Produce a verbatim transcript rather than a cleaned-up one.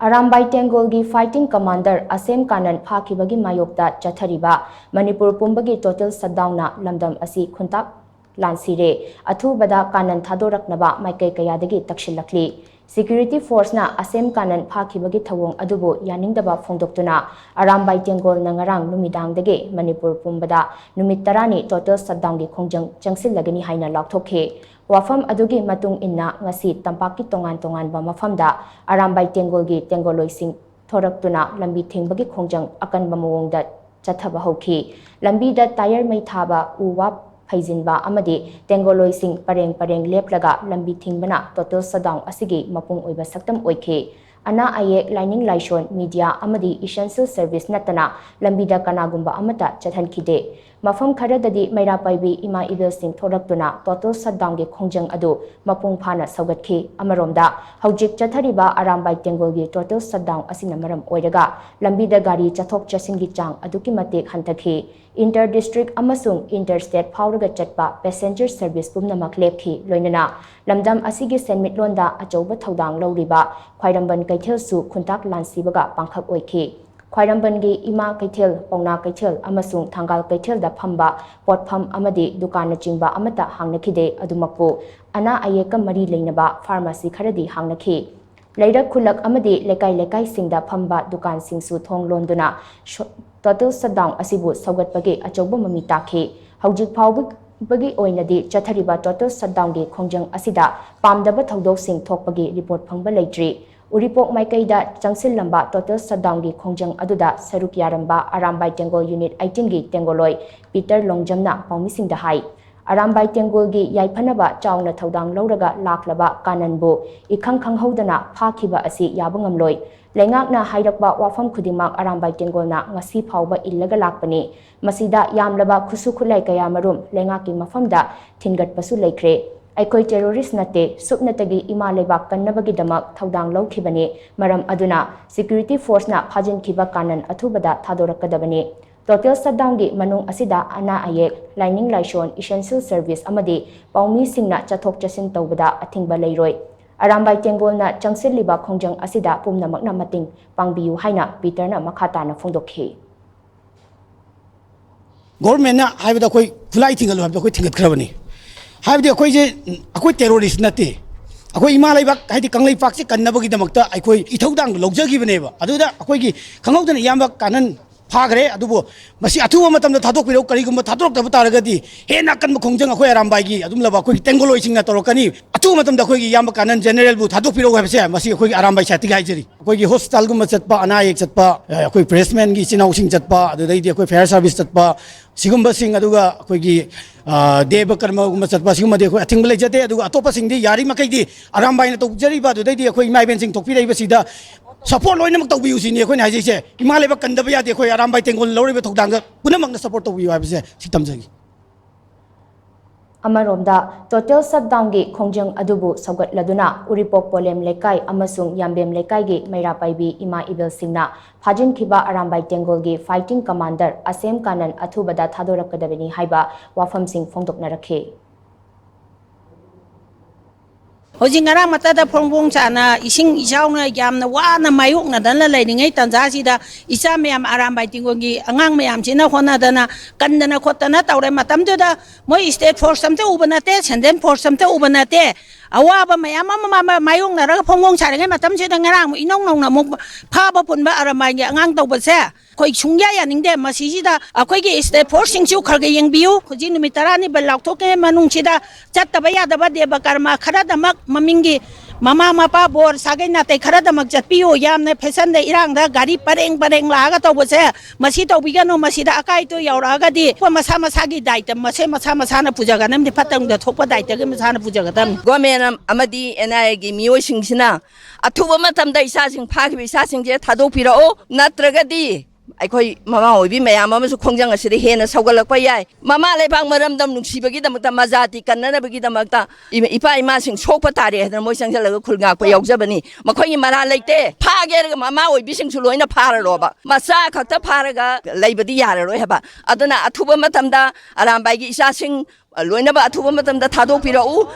Arambai ꯇꯦꯡꯒꯣꯜꯒꯤ fighting commander ꯑꯁꯦꯝ Kanan ꯐꯥꯈꯤꯕꯒꯤ ꯃꯥꯌꯣꯛꯇ ꯆꯠꯊꯔꯤꯕ ꯃꯅꯤꯄꯨꯔ ꯄꯨꯝꯕꯒꯤ total shutdownꯅ ꯂꯝꯗꯝ ꯑꯁꯤ ꯈꯨꯟꯇꯥꯛ ꯂꯥꯟꯁꯤꯔꯦ꯫ ꯑꯊꯨꯕꯗ ꯀꯥꯅꯟ ꯊꯥꯗꯣꯔꯛꯅꯕ ꯃꯥꯏꯀꯩ ꯀꯌꯥꯗꯒꯤ ꯇꯛꯁꯤꯜꯂꯛꯂꯤ꯫ Security forceꯅ ꯑꯁꯦꯝ ꯀꯥꯅꯟ ꯐꯥꯈꯤꯕꯒꯤ ꯊꯧꯑꯣꯡ ꯑꯗꯨꯕꯨ ꯌꯥꯅꯤꯡꯗꯕ ꯐꯣꯡꯗꯣꯛꯇꯨꯅ ꯑꯔꯥꯝꯕꯥꯏ ꯇꯦꯡꯒꯣꯜꯅ ꯉꯔꯥꯡ ꯅꯨꯃꯤꯗꯥꯡꯗꯒꯤ ꯃꯅꯤꯄꯨꯔ ꯄꯨꯝꯕꯗ ꯅꯨꯃꯤꯠ ꯇꯔꯥꯅꯤ total shutdownꯒꯤ ꯈꯣꯡꯖꯪ ꯆꯪꯁꯤꯜꯂꯒꯅꯤ ꯍꯥꯏꯅ ꯂꯥꯎꯊꯣꯛꯈꯤ꯫ ꯋꯥꯐꯝ ꯑꯗꯨꯒꯤ ꯃꯇꯨꯡ ꯏꯟꯅ ꯉꯁꯤ ꯇꯝꯄꯥꯛꯀꯤ ꯇꯣꯉꯥꯟ ꯇꯣꯉꯥꯟꯕ ꯃꯐꯝꯗ ꯑꯔꯥꯝꯕꯥꯏ ꯇꯦꯡꯒꯣꯜꯒꯤ ꯇꯦꯡꯒꯣꯂꯣꯏꯁꯤꯡ ꯊꯣꯔꯛꯇꯨꯅ ꯂꯝꯕꯤ ꯊꯤꯡꯕꯒꯤ ꯈꯣꯡꯖꯪ ꯑꯀꯟꯕ ꯃꯑꯣꯡꯗ ꯆꯠꯊꯕ ꯍꯧꯈꯤ꯫ ꯂꯝꯕꯤꯗ tyre ꯃꯩ ꯊꯥꯕ, ꯎ ꯋꯥ ꯐꯩꯖꯤꯟꯕ ꯑꯃꯗꯤ ꯇꯦꯡꯒꯣꯂꯣꯏꯁꯤꯡ ꯄꯔꯦꯡ ꯄꯔꯦꯡ ꯂꯦꯞꯂꯒ ꯂꯝꯕꯤ ꯊꯤꯡꯕꯅ total shutdown ꯑꯁꯤꯒꯤ ꯃꯄꯨꯡ ꯑꯣꯏꯕ ꯁꯛꯇꯝ ꯑꯣꯏꯈꯤ꯫ ꯑꯅꯥ ꯑꯌꯦꯛ, ꯂꯥꯏꯅꯤꯡ ꯂꯥꯏꯁꯣꯟ, media ꯑꯃꯗꯤ essential service ꯅꯠꯇꯅ ꯂꯝꯕꯤꯗ ꯀꯅꯥꯒꯨꯝꯕ ꯑꯃꯠꯇ ꯆꯠꯍꯟꯈꯤꯗꯦ꯫ ꯃꯐꯝ ꯈꯔꯗꯗꯤ ꯃꯩꯔꯥ ꯄꯥꯏꯕꯤ ꯏꯃꯥ ꯏꯕꯦꯜꯁꯤꯡ ꯊꯣꯔꯛꯇꯨꯅ total shutdownꯒꯤ ꯈꯣꯡꯖꯪ ꯑꯗꯨ ꯃꯄꯨꯡ ꯐꯥꯅ ꯁꯧꯒꯠꯈꯤ꯫ ꯑꯃꯔꯣꯝꯗ, ꯍꯧꯖꯤꯛ ꯆꯠꯊꯔꯤꯕ ꯑꯔꯥꯝꯕꯥꯏ ꯇꯦꯡꯒꯣꯜꯒꯤ total shutdown ꯑꯁꯤꯅ ꯃꯔꯝ ꯑꯣꯏꯔꯒ ꯂꯝꯕꯤꯗ ꯒꯥꯔꯤ ꯆꯠꯊꯣꯛ ꯆꯠꯁꯤꯟꯒꯤ ꯆꯥꯡ ꯑꯗꯨꯛꯀꯤ ꯃꯇꯤꯛ ꯍꯟꯊꯈꯤ꯫ Inter district ꯑꯃꯁꯨꯡ inter state ꯐꯥꯎꯔꯒ ꯆꯠꯄ passenger service ꯄꯨꯝꯅꯃꯛ ꯂꯦꯞꯈꯤ꯫ ꯂꯣꯏꯅꯅ ꯂꯝꯗꯝ ꯑꯁꯤꯒꯤ ꯁꯦꯟꯃꯤꯠꯂꯣꯟꯗ ꯑꯆꯧꯕ ꯊꯧꯗꯥꯡ ꯂꯧꯔꯤꯕ ꯈ꯭ꯋꯥꯏꯔꯝꯕꯟ ꯀꯩꯊꯦꯜꯁꯨ ꯈꯨꯟꯇꯥꯛ ꯂꯥꯟꯁꯤꯕꯒ ꯄꯥꯡꯈꯛ ꯑꯣꯏꯈꯤ꯫ ꯈ꯭ꯋꯥꯏꯔꯝꯕꯟꯒꯤ ꯏꯃꯥ ꯀꯩꯊꯦꯜ, ꯄꯥꯎꯅꯥ ꯀꯩꯊꯦꯜ ꯑꯃꯁꯨꯡ ꯊꯪꯒꯥꯜ ꯀꯩꯊꯦꯜꯗ ꯐꯝꯕ ꯄꯣꯠꯐꯝ ꯑꯃꯗꯤ ꯗꯨꯀꯥꯟꯅꯆꯤꯡꯕ ꯑꯃꯠꯇ ꯍꯥꯡꯅꯈꯤꯗꯦ꯫ ꯑꯗꯨꯃꯛꯄꯨ, ꯑꯅꯥ ꯑꯌꯦꯛꯀ ꯃꯔꯤ ꯂꯩꯅꯕ pharmacy ꯈꯔꯗꯤ ꯍꯥꯡꯅꯈꯤ꯫ ꯂꯩꯔꯛ ꯈꯨꯜꯂꯛ ꯑꯃꯗꯤ ꯂꯩꯀꯥꯏ ꯂꯩꯀꯥꯏꯁꯤꯡꯗ ꯐꯝꯕ ꯗꯨꯀꯥꯟꯁꯤꯡꯁꯨ ꯊꯣꯡ ꯂꯣꯟꯗꯨꯅ ꯁꯣ-, total shutdown ꯑꯁꯤꯕꯨ ꯁꯧꯒꯠꯄꯒꯤ ꯑꯆꯧꯕ ꯃꯃꯤ ꯇꯥꯈꯤ꯫ ꯍꯧꯖꯤꯛ ꯐꯥꯎꯕꯒꯤ ꯑꯣꯏꯅꯗꯤ ꯆꯠꯊꯔꯤꯕ total shutdownꯒꯤ ꯈꯣꯡꯖꯪ ꯑꯁꯤꯗ ꯄꯥꯝꯗꯕ ꯊꯧꯗꯣꯛꯁꯤꯡ ꯊꯣꯛꯄꯒꯤ report ꯐꯪꯕ ꯂꯩꯇ꯭ꯔꯤ꯫ ꯎꯔꯤꯄꯣꯛ ꯃꯥꯏꯀꯩꯗ ꯆꯪꯁꯤꯜꯂꯝꯕ total shutdownꯒꯤ ꯈꯣꯡꯖꯪ ꯑꯗꯨꯗ ꯁꯔꯨꯛ ꯌꯥꯔꯝꯕ ꯑꯔꯥꯝꯕꯥꯏ ꯇꯦꯡꯒꯣꯜ Unit eighteenꯒꯤ ꯇꯦꯡꯒꯣꯂꯣꯏ ꯄꯤꯇꯔ ꯂꯣꯡꯖꯝꯅ ꯄꯥꯎꯃꯤꯁꯤꯡꯗ ꯍꯥꯏ꯫ ꯑꯔꯥꯝꯕꯥꯏ ꯇꯦꯡꯒꯣꯜꯒꯤ ꯌꯥꯏꯐꯅꯕ ꯆꯥꯎꯅ ꯊꯧꯗꯥꯡ ꯂꯧꯔꯒ ꯂꯥꯛꯂꯕ ꯀꯥꯅꯟꯕꯨ ꯏꯈꯪ ꯈꯪꯍꯧꯗꯅ ꯐꯥꯈꯤꯕ ꯑꯁꯤ ꯌꯥꯕ ꯉꯝꯂꯣꯏ꯫ ꯂꯩꯉꯥꯛꯅ ꯍꯥꯏꯔꯛꯄ ꯋꯥꯐꯝ ꯈꯨꯗꯤꯡꯃꯛ ꯑꯔꯥꯝꯕꯥꯏ ꯇꯦꯡꯒꯣꯜꯅ ꯉꯁꯤ ꯐꯥꯎꯕ ꯏꯜꯂꯒ ꯂꯥꯛꯄꯅꯤ꯫ ꯃꯁꯤꯗ ꯌꯥꯝꯂꯕ ꯈꯨꯠꯁꯨ ꯈꯨꯠꯂꯥꯏ ꯀꯌꯥ ꯃꯔꯨꯝ ꯂꯩꯉꯥꯛꯀꯤ ꯃꯐꯝꯗ ꯊꯤꯟꯒꯠꯄꯁꯨ ꯂꯩꯈ꯭ꯔꯦ꯫ ꯑꯩꯈꯣꯏ terrorist ꯅꯠꯇꯦ, ꯁꯨꯞꯅꯇꯒꯤ ꯏꯃꯥ ꯂꯩꯕꯥꯛ ꯀꯟꯅꯕꯒꯤꯗꯃꯛ ꯊꯧꯗꯥꯡ ꯂꯧꯈꯤꯕꯅꯤ꯫ ꯃꯔꯝ ꯑꯗꯨꯅ security forceꯅ ꯐꯥꯖꯤꯟꯈꯤꯕ ꯀꯥꯅꯟ ꯑꯊꯨꯕꯗ ꯊꯥꯗꯣꯔꯛꯀꯗꯕꯅꯤ꯫ Total shutdownꯒꯤ ꯃꯅꯨꯡ ꯑꯁꯤꯗ ꯑꯅꯥ ꯑꯌꯦꯛ, ꯂꯥꯏꯅꯤꯡ ꯂꯥꯏꯁꯣꯟ, essential service ꯑꯃꯗꯤ ꯄꯥꯎꯃꯤꯁꯤꯡꯅ ꯆꯠꯊꯣꯛ ꯆꯠꯁꯤꯟ ꯇꯧꯕꯗ ꯑꯊꯤꯡꯕ ꯂꯩꯔꯣꯏ꯫ ꯑꯔꯥꯝꯕꯥꯏ ꯇꯦꯡꯒꯣꯜꯅ ꯆꯪꯁꯤꯜꯂꯤꯕ ꯈꯣꯡꯖꯪ ꯑꯁꯤꯗ ꯄꯨꯝꯅꯃꯛꯅ ꯃꯇꯦꯡ ꯄꯥꯡꯕꯤꯌꯨ ꯍꯥꯏꯅ ꯄꯤꯇꯔꯅ ꯃꯈꯥ ꯇꯥꯅ ꯐꯣꯡꯗꯣꯛꯈꯤ꯫ ꯒꯣꯔꯃꯦꯟꯅ ꯍꯥꯏꯕꯗ ꯑꯩꯈꯣꯏ ꯈꯨꯠꯂꯥꯏ ꯊꯤꯡꯒꯠꯂꯨ ꯍꯥꯏꯕꯗ ꯑꯩꯈꯣꯏ ꯊꯤꯡꯒꯠꯈ꯭ꯔꯕꯅꯤ꯫ ꯍꯥꯏꯕꯗꯤ ꯑꯩꯈꯣꯏꯁꯦ, ꯑꯩꯈꯣꯏ ꯇꯦꯔꯣꯔꯤꯁ ꯅꯠꯇꯦ꯫ ꯑꯩꯈꯣꯏ ꯏꯃꯥ ꯂꯩꯕꯥꯛ ꯍꯥꯏꯗꯤ ꯀꯪꯂꯩꯄꯥꯛꯁꯦ ꯀꯟꯅꯕꯒꯤꯗꯃꯛꯇ ꯑꯩꯈꯣꯏ ꯏꯊꯧꯗꯥꯡꯗꯣ ꯂꯧꯖꯈꯤꯕꯅꯦꯕ꯫ ꯑꯗꯨꯗ ꯑꯩꯈꯣꯏꯒꯤ ꯈꯪꯍꯧꯗꯅ ꯏꯌꯥꯝꯕ ꯀꯥꯅꯟ ꯐꯥꯈ꯭ꯔꯦ꯫ ꯑꯗꯨꯕꯨ ꯃꯁꯤ ꯑꯊꯨꯕ ꯃꯇꯝꯗ ꯊꯥꯗꯣꯛꯄꯤꯔꯛꯎ꯫ ꯀꯔꯤꯒꯨꯝꯕ ꯊꯥꯗꯣꯔꯛꯇꯕ ꯇꯥꯔꯒꯗꯤ ꯍꯦꯟꯅ ꯑꯀꯟꯕ ꯈꯣꯡꯖꯪ ꯑꯩꯈꯣꯏ ꯑꯔꯥꯝꯕꯥꯏꯒꯤ ꯑꯗꯨꯝꯂꯕ ꯑꯩꯈꯣꯏꯒꯤ ꯇꯦꯡꯒꯣꯂꯣꯏꯁꯤꯡꯅ ꯇꯧꯔꯛꯀꯅꯤ꯫ ꯑꯊꯨꯕ ꯃꯇꯝꯗ ꯑꯩꯈꯣꯏꯒꯤ ꯏꯌꯥꯝꯕ ꯀꯥꯅꯟ ꯖꯦꯅꯔꯦꯜꯕꯨ ꯊꯥꯗꯣꯛꯄꯤꯔꯛꯎ ꯍꯥꯏꯕꯁꯦ ꯃꯁꯤ ꯑꯩꯈꯣꯏꯒꯤ ꯑꯔꯥꯝꯕꯥꯏ ꯁꯥꯏꯠꯇꯒꯤ ꯍꯥꯏꯖꯔꯤ꯫ ꯑꯩꯈꯣꯏꯒꯤ ꯍꯣꯁꯄꯤꯇꯥꯜꯒꯨꯝꯕ ꯆꯠꯄ, ꯑꯅꯥ ꯑꯌꯦꯛ ꯆꯠꯄ, ꯑꯩꯈꯣꯏ ꯄ꯭ꯔꯦꯁꯃꯦꯟꯒꯤ ꯏꯆꯤꯟ ꯏꯅꯥꯎꯁꯤꯡ ꯆꯠꯄ, ꯑꯗꯨꯗꯩꯗꯤ ꯑꯩꯈꯣꯏ ꯐꯥꯌꯔ ꯁꯥꯔꯚꯤꯁ ꯆꯠꯄ, ꯁꯤꯒꯨꯝꯕꯁꯤꯡ, ꯑꯗꯨꯒ ꯑꯩꯈꯣꯏꯒꯤ, ꯑ, ꯗꯦꯕ ꯀꯔꯃꯒꯨꯝꯕ ꯆꯠꯄ, ꯁꯤꯒꯨꯝꯕꯗꯤ ꯑꯩꯈꯣꯏ ꯑꯊꯤꯡꯕ ꯂꯩꯖꯗꯦ꯫ ꯑꯗꯨꯒ ꯑꯇꯣꯞꯄꯁꯤꯡꯗꯤ ꯌꯥꯔꯤꯃꯈꯩꯗꯤ ꯑꯔꯥꯝꯕꯥꯏꯅ ꯇꯧꯖꯔꯤꯕ, ꯑꯗꯨꯗꯩꯗꯤ ꯑꯩꯈꯣꯏ ꯏꯃꯥ ꯏꯕꯦꯟꯁꯤꯡ ꯊꯣꯛꯄꯤꯔꯛꯏꯕꯁꯤꯗ ꯁꯄꯣꯔꯠ ꯂꯣꯏꯅꯃꯛ ꯇꯧꯕꯤꯌꯨ ꯁꯤꯅꯤ ꯑꯩꯈꯣꯏꯅ ꯍꯥꯏꯖꯩꯁꯦ꯫ ꯏꯃꯥ ꯂꯩꯕꯥꯛ ꯀꯟꯗꯕ ꯌꯥꯗꯦ꯫ ꯑꯩꯈꯣꯏ ꯑꯔꯥꯝꯕꯥꯏ ꯇꯦꯡꯒꯣꯜ ꯂꯧꯔꯤꯕ ꯊꯧꯗꯥꯡꯗ ꯄꯨꯝꯅꯃꯛꯅ ꯁꯄꯣꯔꯠ ꯇꯧꯕꯤꯌꯨ ꯍꯥꯏꯕꯁꯦ ꯁꯤ ꯊꯝꯖꯒꯦ꯫ ꯑꯃꯔꯣꯝꯗ, ꯇꯣꯇꯦꯜ ꯁꯠꯗꯥꯎꯟꯒꯤ ꯈꯣꯡꯖꯪ ꯑꯗꯨꯕꯨ ꯁꯧꯒꯠꯂꯗꯨꯅ ꯎꯔꯤꯄꯣꯛ ꯄꯣꯂꯦꯝ ꯂꯩꯀꯥꯏ ꯑꯃꯁꯨꯡ ꯌꯥꯝꯕꯦꯝ ꯂꯩꯀꯥꯏꯒꯤ ꯃꯩꯔꯥ ꯄꯥꯏꯕꯤ ꯏꯃꯥ ꯏꯕꯦꯜꯁꯤꯡꯅ ꯐꯥꯖꯤꯟꯈꯤꯕ ꯑꯔꯥꯝꯕꯥꯏ ꯇꯦꯡꯒꯣꯜꯒꯤ ꯐꯥꯏꯇꯤꯡ ꯀꯃꯥꯟꯗꯔ ꯑꯁꯦꯝ ꯀꯥꯅꯟ ꯑꯊꯨꯕꯗ ꯊꯥꯗꯣꯔꯛꯀꯗꯕꯅꯤ ꯍꯥꯏꯕ ꯋꯥꯐꯝꯁꯤꯡ ꯐꯣꯡꯗꯣꯛꯅꯔꯛꯈꯤ꯫ ꯍꯧꯖꯤꯛ ꯉꯔꯥꯡ ꯃꯇꯥꯗ ꯐꯣꯡ ꯐꯣꯡ ꯁꯥꯅ ꯏꯁꯤꯡ ꯏꯆꯥꯎꯅ ꯌꯥꯝꯅ ꯋꯥꯅ ꯃꯥꯌꯣꯛꯅꯗꯅ ꯂꯩꯔꯤꯉꯩ ꯇꯥꯟꯖꯥꯁꯤꯗ ꯏꯆꯥ ꯃꯌꯥꯝ ꯑꯔꯥꯝꯕꯥꯏ ꯇꯦꯡꯒꯣꯜꯒꯤ ꯑꯉꯥꯡ ꯃꯌꯥꯝꯁꯤꯅ ꯍꯣꯠꯅꯗꯅ ꯀꯟꯗꯅ ꯈꯣꯠꯇꯅ ꯇꯧꯔꯦ꯫ ꯃꯇꯝꯗꯨꯗ ꯃꯣꯏ ꯁ꯭ꯇꯦꯠ ꯐꯣꯔꯁ ꯑꯝꯇ ꯎꯕ ꯅꯠꯇꯦ, ꯁꯦꯟꯇ꯭ꯔꯦꯜ ꯐꯣꯔꯁ ꯑꯝꯇ ꯎꯕ ꯅꯠꯇꯦ꯫ ꯑꯋꯥꯕ ꯃꯌꯥꯝ ꯑꯃ ꯃꯥ-, ꯃꯥ-, ꯃꯥꯌꯣꯛꯅꯔꯒ ꯐꯣꯡ ꯐꯣꯡ ꯁꯥꯔꯤꯉꯩ ꯃꯇꯝꯁꯤꯗ ꯉꯔꯥꯡ ꯏꯅꯧ ꯅꯧꯅ ꯑꯃꯨꯛ ꯐꯥꯕ ꯄꯨꯟꯕ ꯑꯔꯥꯝꯕꯥꯏꯒꯤ ꯑꯉꯥꯡ ꯇꯧꯕꯁꯦ ꯑꯩꯈꯣꯏ ꯁꯨꯡꯌꯥ ꯌꯥꯅꯤꯡꯗꯦ꯫ ꯃꯁꯤꯁꯤꯗ ꯑꯩꯈꯣꯏꯒꯤ ꯁ꯭ꯇꯦꯠ ꯐꯣꯔꯁꯁꯤꯡꯁꯨ ꯈꯔ ꯈꯔ ꯌꯦꯡꯕꯤꯌꯨ꯫ ꯍꯧꯖꯤꯛ ꯅꯨꯃꯤꯠ ꯇꯔꯥꯅꯤ ꯕꯟ ꯂꯥꯎꯊꯣꯛꯇ꯭ꯔꯤꯉꯩ ꯃꯅꯨꯡꯁꯤꯗ ꯆꯠꯇꯕ ꯌꯥꯗꯕ ꯗꯦꯕ ꯀꯔꯃ ꯈꯔꯗꯃꯛ ꯃꯃꯤꯡꯒꯤ ꯃꯃꯥ ꯃꯄꯥ ꯕꯣꯔ ꯁꯥꯒꯩ ꯅꯥꯇꯩ ꯈꯔꯗꯃꯛ ꯆꯠꯄꯤꯌꯨ꯫ ꯌꯥꯝꯅ ꯐꯦꯁꯟꯗ ꯏꯔꯥꯡꯗ ꯒꯥꯔꯤ ꯄꯔꯦꯡ ꯄꯔꯦꯡ ꯂꯥꯛꯑꯒ ꯇꯧꯕꯁꯦ ꯃꯁꯤ ꯇꯧꯕꯤꯒꯅꯨ꯫ ꯃꯁꯤꯗ ꯑꯀꯥꯏ ꯑꯇꯣꯏ ꯌꯥꯎꯔꯛꯑꯒꯗꯤ ꯃꯁꯥ ꯃꯁꯥꯒꯤ ꯗꯥꯏꯇ ꯃꯁꯦ ꯃꯁꯥ ꯃꯁꯥꯅ ꯄꯨꯖꯒꯗꯕꯅꯤ꯫ ꯐꯠꯇ ꯅꯨꯡꯗ ꯊꯣꯛꯄ ꯗꯥꯏꯇꯒꯤ ꯃꯁꯥꯅ ꯄꯨꯖꯒꯗꯕꯅꯤ꯫ ꯒꯣꯔꯃꯦꯟ ꯑꯃꯗꯤ ꯑꯦꯟ ꯑꯥꯏ ꯑꯦꯒꯤ ꯃꯤꯑꯣꯏꯁꯤꯡꯁꯤꯅ ꯑꯊꯨꯕ ꯃꯇꯝꯗ ꯏꯆꯥꯁꯤꯡ, ꯐꯥꯈꯤꯕ ꯏꯆꯥꯁꯤꯡꯁꯦ ꯊꯥꯗꯣꯛꯄꯤꯔꯛꯎ, ꯅꯠꯇ꯭ꯔꯒꯗꯤ ꯑꯩꯈꯣꯏ ꯃꯃꯥ ꯑꯣꯏꯕꯤ ꯃꯌꯥꯝ ꯑꯃꯁꯨ ꯈꯣꯡꯖꯪ ꯑꯁꯤꯗ ꯍꯦꯟꯅ ꯁꯧꯒꯠꯂꯛꯄ ꯌꯥꯏ꯫ ꯃꯃꯥ ꯂꯩꯕꯥꯛ ꯃꯔꯝꯗꯝ ꯅꯨꯡꯁꯤꯕꯒꯤꯗꯃꯛꯇ, ꯃꯖꯥꯇꯤ ꯀꯟꯅꯅꯕꯒꯤꯗꯃꯛꯇ ꯏꯃꯥ-, ꯏꯄꯥ ꯏꯃꯥꯁꯤꯡ ꯁꯣꯛꯄ ꯇꯥꯔꯦ ꯍꯥꯏꯗꯅ ꯃꯣꯏ ꯆꯪꯁꯤꯜꯂꯒ ꯈꯨꯜ ꯉꯥꯛꯄ ꯌꯥꯎꯖꯕꯅꯤ꯫ ꯃꯈꯣꯏꯒꯤ ꯃꯔꯥꯜ ꯂꯩꯇꯦ꯫ ꯐꯥꯒꯦ ꯍꯥꯏꯔꯒ ꯃꯃꯥ ꯑꯣꯏꯕꯤꯁꯤꯡꯁꯨ ꯂꯣꯏꯅ ꯐꯥꯔꯔꯣꯕ꯫ ꯃꯆꯥ ꯈꯛꯇ ꯐꯥꯔꯒ ꯂꯩꯕꯗꯤ ꯌꯥꯔꯔꯣꯏ ꯍꯥꯏꯕ꯫ ꯑꯗꯨꯅ ꯑꯊꯨꯕ ꯃꯇꯝꯗ ꯑꯔꯥꯝꯕꯥꯏꯒꯤ ꯏꯆꯥꯁꯤꯡ ꯂꯣꯏꯅꯕ ꯑꯊꯨꯕ ꯃꯇꯝꯗ ꯊꯥꯗꯣꯛꯄꯤꯔꯛꯎ꯫